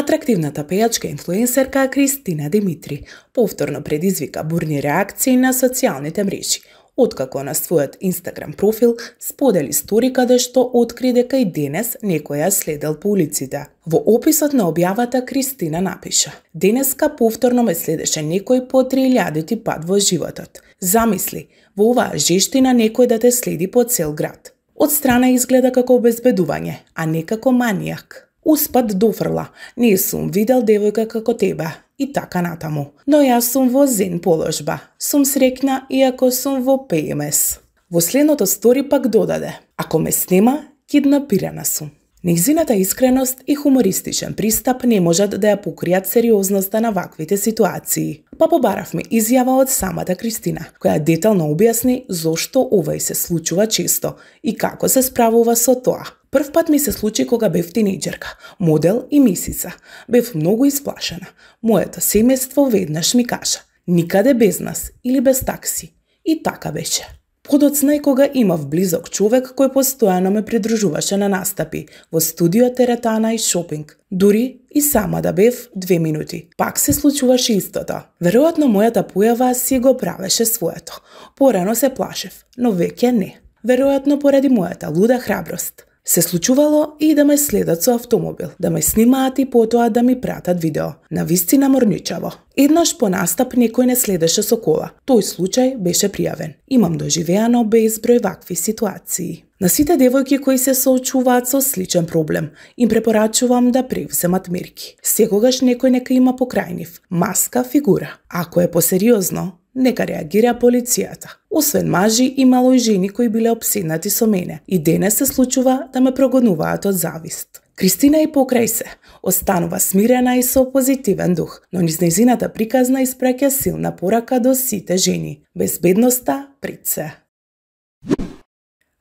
Атрактивната пејачка инфлуенсерка Кристина Димитри повторно предизвика бурни реакции на социјалните мрежи, откако на својот Инстаграм профил сподели стори каде што откри дека и денес некој ја следел по улиците. Во описот на објавата Кристина напиша: "Денеска повторно ме следеше некој по 3000 пат во животот. Замисли, во оваа жештина некој да те следи по цел град. Од страна изгледа како обезбедување, а не како манијак. Успат дофрла, не сум видел девојка како тебе", и така натаму. "Но јас сум во зен положба. Сум среќна иако сум во ПМС." Во следното стори пак додаде: "Ако ме снема, киднапирана сум." Нејзината искреност и хумористичен пристап не можат да ја покријат сериозноста на ваквите ситуации. Па побаравме изјава од самата Кристина, која детално објасни зошто овај се случува често и како се справува со тоа. "Прв пат ми се случи кога бев тинејџерка, модел и мисица. Бев многу исплашена. Моето семејство веднаш ми кажа: никаде без нас или без такси. И така беше. Подоцна и кога имав близок човек кој постојано ме придружуваше на настапи, во студио, теретана и шопинг. Дури и сама да бев 2 минути. Пак се случуваше истото. Веројатно мојата појава си го правеше своето. Порано се плашев, но веќе не. Веројатно поради мојата луда храброст. Се случувало и да ме следат со автомобил, да ме снимаат и потоа да ми пратат видео. Навистина морничаво. Еднаш по настап некој не следеше со кола. Тој случај беше пријавен. Имам доживеано безброј вакви ситуации. На сите девојки кои се соочуваат со сличен проблем, им препорачувам да превземат мерки. Секогаш некој нека има покрај нив маска, фигура. Ако е посериозно, нека реагира полицијата. Освен мажи, имало и жени кои биле опседнати со мене. И денес се случува да ме прогонуваат од завист. Кристина и покрај се останува смирена и со позитивен дух, но низ нејзината приказна испраќа силна порака до сите жени. Безбедноста пред се.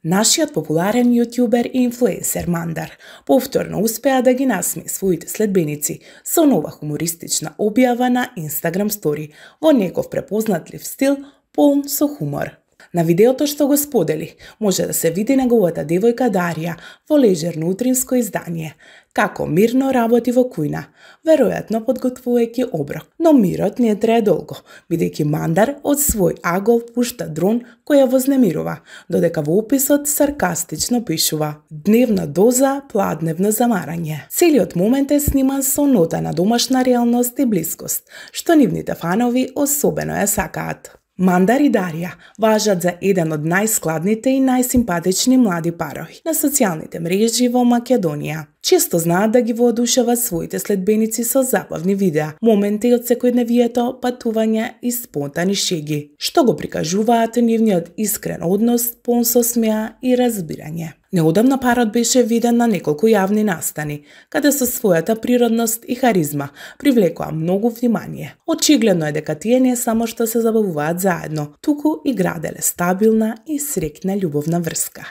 Нашиот популарен јутјубер и инфлуенсер Мандар повторно успеа да ги насмее своите следбеници со нова хумористична објава на Инстаграм стори во неков препознатлив стил полн со хумор. На видеото што го сподели, може да се види неговата девојка Дарија во лежерно утринско издание, како мирно работи во кујна, веројатно подготвувајќи оброк. Но мирот не трае долго, бидејќи Мандар од свој агол пушта дрон кој ја вознемирува, додека во описот саркастично пишува: "Дневна доза пладневно замарање." Целиот момент е сниман со нота на домашна реалност и блискост, што нивните фанови особено ја сакаат. Мандар и Дарија важат за еден од најскладните и најсимпатични млади парови на социјалните мрежи во Македонија. Често знаат да ги воодушеват своите следбеници со забавни видеа, моменти од секојдневието, патување и спонтани шеги, што го прикажуваат нивниот искрен однос, полн со смеа и разбирање. Неодамна парот беше виден на неколку јавни настани, каде со својата природност и харизма привлекоа многу внимание. Очигледно е дека тие не само што се забавуваат заедно, туку и граделе стабилна и среќна љубовна врска.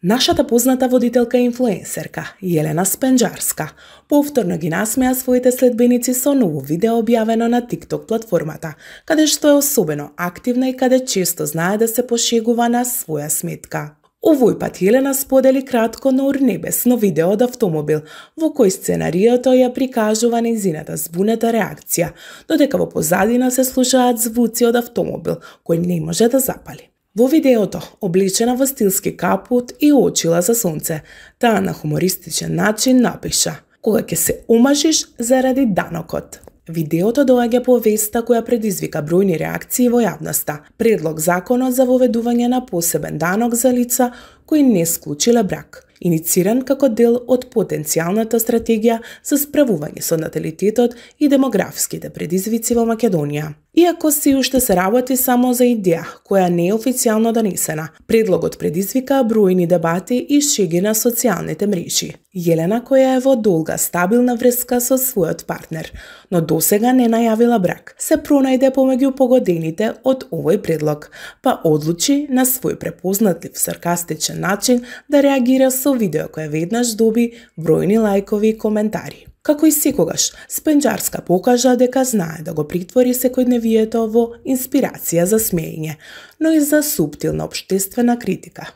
Нашата позната водителка и инфлуенсерка, Јелена Спенџарска, повторно ги насмеа своите следбеници со ново видео објавено на TikTok платформата, каде што е особено активна и каде често знае да се пошегува на своја сметка. Овој пат Јелена сподели кратко, но урнебесно видео од автомобил, во кој сценариото ја прикажува нејзината збунета реакција, додека во позадина се слушаат звуци од автомобил, кој не може да запали. Во видеото, облечена во стилски капут и очила за сонце, таа на хумористичен начин напиша: "Кога ќе се омажиш заради данокот?" Видеото доаѓа по веста која предизвика бројни реакции во јавноста. Предлог законот за воведување на посебен данок за лица кои не склучиле брак, инициран како дел од потенцијалната стратегија за справување со наталитетот и демографските предизвици во Македонија. Иако се уште се работи само за идеја која не е официјално донесена, предлогот предизвика бројни дебати и шеги на социјалните мрежи. Јелена, која е во долга стабилна врска со својот партнер, но досега не најавила брак, се пронајде помеѓу погодените од овој предлог, па одлучи на свој препознатлив саркастичен начин да реагира со видео кое веднаш доби бројни лајкови и коментари. Како и секогаш, Спенџарска покажа дека знае да го притвори секојдневието во инспирација за смеење, но и за суптилна општествена критика.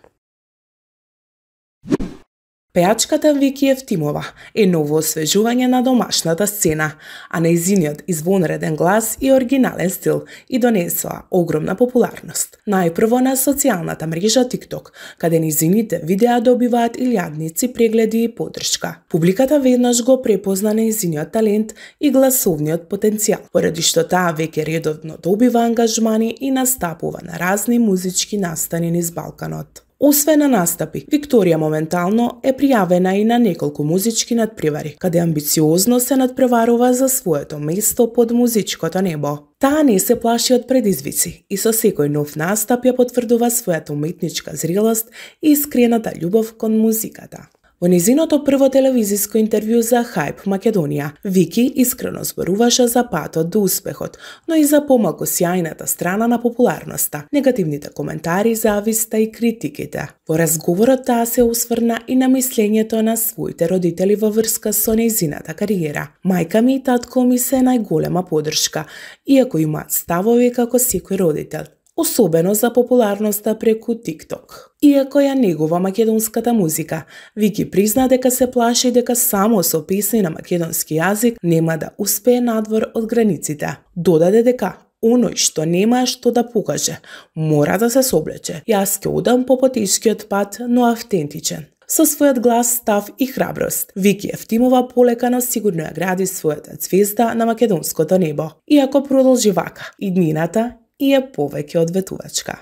Пејачката Вики Евтимова е ново освежување на домашната сцена, а нејзиниот извонреден глас и оригинален стил и донесоа огромна популарност. Најпрво на социјалната мрежа TikTok, каде нејзините видеа добиваат илјадници прегледи и поддршка. Публиката веднаш го препозна нејзиниот талент и гласовниот потенцијал, поради што таа веќе редовно добива ангажмани и настапува на разни музички настани низ Балканот. Освен на настапи, Викторија моментално е пријавена и на неколку музички надпревари, каде амбициозно се надпреварува за своето место под музичкото небо. Таа не се плаши од предизвици и со секој нов настап ја потврдува својата уметничка зрелост и искрената љубов кон музиката. Во незиното прво телевизиско интервју за Hype Македонија, Вики искрено зборуваше за патот до успехот, но и за помалку сјајната страна на популарноста, негативните коментари, зависта и критиките. Во разговорот таа се осврна и на мислењето на своите родители во врска со нејзината кариера. Мајка ми и татко ми се најголема поддршка, иако имаат ставови како секој родител, особено за популарноста преку TikTok. Иако ја негува македонската музика, Вики призна дека се плаши дека само со песни на македонски јазик нема да успее надвор од границите. Додаде дека оној што нема што да покаже, мора да се соблече. Јас ќе одам по потешкиот пат, но автентичен. Со својот глас, став и храброст, Вики Евтимова полека сигурно ја гради својата ѕвезда на македонското небо. Иако продолжи вака, иднината и е повеќе од ветувачка.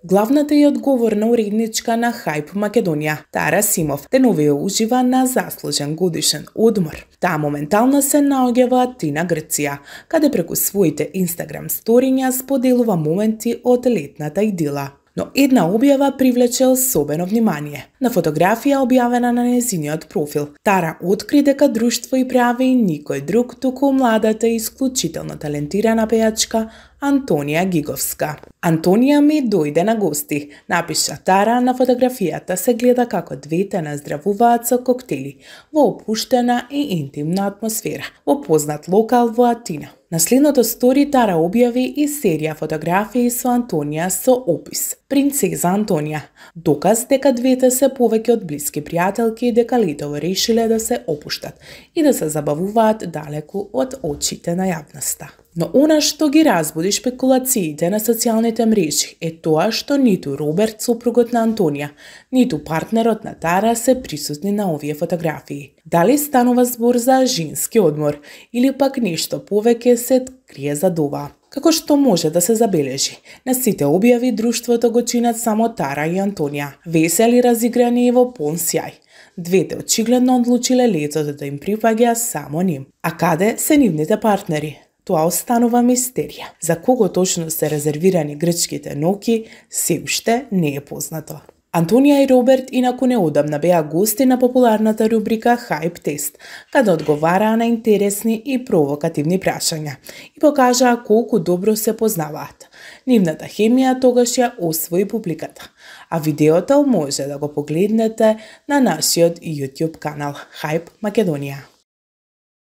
Главната и одговорна уредничка на Hype Македонија, Тара Симов, деновија ужива на заслужен годишен одмор. Таа моментално се наоѓа во Атина, Грција, каде преку своите Instagram сториња споделува моменти од летната идила. Но една објава привлече особено внимание. На фотографија објавена на нејзиниот профил, Тара откри дека друштво и прави никој друг туку младата и исклучително талентирана пејачка Антонија Гиговска. Антонија ми дојде на гости, напиша Тара. На фотографијата се гледа како двете наздравуваат со коктели во опуштена и интимна атмосфера во познат локал во Атина. На следното стори Тара објави и серија фотографии со Антонија со опис Принцеза Антонија, доказ дека двете се повеќе од блиски пријателки и дека летово решиле да се опуштат и да се забавуваат далеку од очите на јавноста. Но она што ги разбуди шпекулациите на социјалните мрежи е тоа што ниту Роберт, сопругот на Антонија, ниту партнерот на Тара се присутни на овие фотографии. Дали станува збор за женски одмор или пак нешто повеќе се крие зад ова? Како што може да се забележи, на сите објави друштвото го чинат само Тара и Антонија, весели, разиграни и во полн сјај. Двете очигледно одлучиле летото да им припаѓа само ним. А каде се нивните партнери? Тоа останува мистерија. За кого точно се резервирани грчките ноки, се уште не е познато. Антонија и Роберт инаку неодамна беа гости на популарната рубрика Hype Test, каде одговараа на интересни и провокативни прашања и покажаа колку добро се познаваат. Нивната хемија тогаш ја освои публиката, а видеото може да го погледнете на нашиот YouTube канал Hype Македонија.